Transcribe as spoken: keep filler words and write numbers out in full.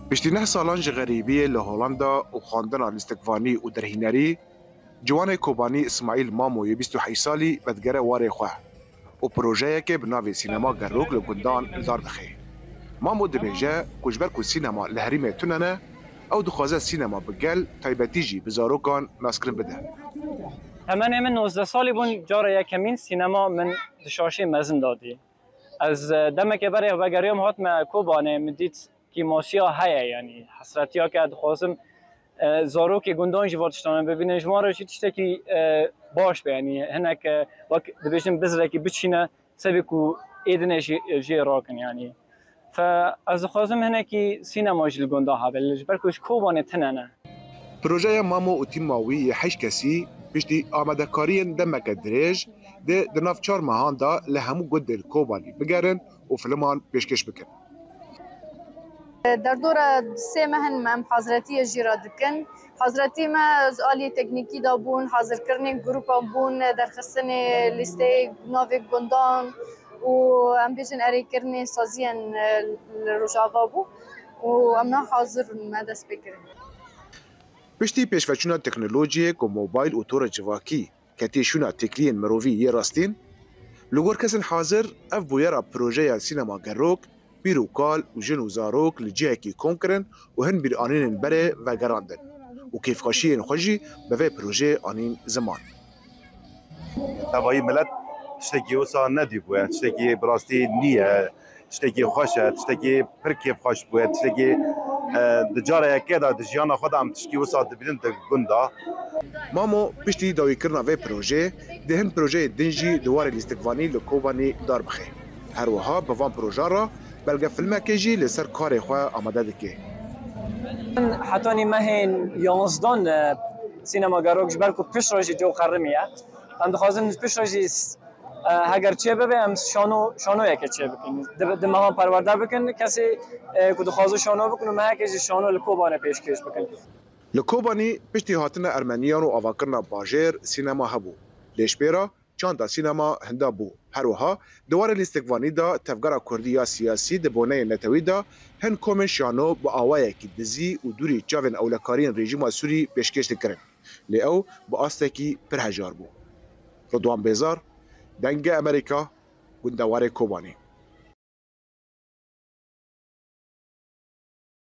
Piştî neh salan ji xerîbiyê li Holanda û xwendina lîstikvanî û derhînerî, ciwanê Kobanî Îsmaîl Mamo yê bîst û heşt salî vedigere warê xwe û projeyekê bi navê Sînema Gerok li gundan li dar dixe. Mamo dibêje ku ji ber ku sînema li herêmê tune ne, ew dixwaze sînema bi gel, taybetî jî bi zarokan naskirin bide. Temenê min nozdeh salî bûn, cara yekemîn sînema min di şaşê mezin de dî. Ez, e, demeke berê vegeriyam, hatime Kobanê, min dît kêmasiya heye, yanî hesretiya ke dixwazim, e, zarokê gundan jî va tiştane bibînin, ji wan re jî tiştekî, e, baş be, yanî hinek, e, wek dibêjin bizrekî biçîne, sebê ku êdine jê, jê rakin, yanî. Fe ez dixwazim hinekî sînema jî li gunda hebe, ji ber ku ji Kobanê tune ne. Projeya Mamo û tîma wî yê heşt kesî piştî amadekariyên demeke dirêj, di, di nav çar mehan de li hemû gundên Kobanî bigerin û filman pêşkêş bikin. Derdora sê meh in em hazretiyê jî re dikin. Hazretî me ji alî teknîkî de bûn, hazirkirinê grûpan bûn, derxistinê lîsteyê navê gundan û em bêjin erêkirinê saziyên, e, li Rojava bû û em niha hazir in, me dest pê kirin. Piştî pêşveçûna teknolojiyê ku mobayl û tora civakî ketiye şûna têkiliyên mirovî yê rastîn, li gor kesên hazir ev bûyera projeya Sînema Gerok, pîr û kal û jin û zarok li cihekî kom kirin û hin bîranînên berê vegerandin û kêfxweşiyên xwe jî bi vê projeyê anîn ziman. Tevayî milet tiştekî wisa nedîbûye, tiştekî bi rastî nîye, tiştekî xweş e, tiştekî pir kêfxweş bûye, tiştekî, e, di cara yekê de di jiyana xwe de em tişkî wisa dibînin di gund de. Mamo piştî dawîkirina vê projeyê di hin projeyên din jî di warê lîstikvanî li Kobanî dar bixe. Her wiha bi van projan re belgefilmekê jî li ser karê xwe amade dike. Min hetanî mehên yanzdan, e, Sînema Gerok, ji ber ku piştre jî coqerimiye. Em dixwazin piştre jî, e, heger çê bibe, em şano, şanoyeke çê bikin. Di, di mehan perwerde bikin, kesê, e, ku dixwaze şano bikin û mehekê jî şano li Kobanê pêşkêş bikin. Li Kobanî piştî hatina Ermeniyan û avakirina bajêr, sînema hebû. Lê ji pê re çanda sînema hinda bû. Her wiha di warê lîstikvanî de Tevgera Kurdî ya Siyasî di boneyên netewî de hin komên şano bi awayekî dizî û dûrî çavên ewlekariyên rejîma Sûrî pêşkêş dikirin. Lê ew bi astekî pir hejar bû. Ridwan Bêzar, Dengê Amerîka, Gundewarê Kobanî.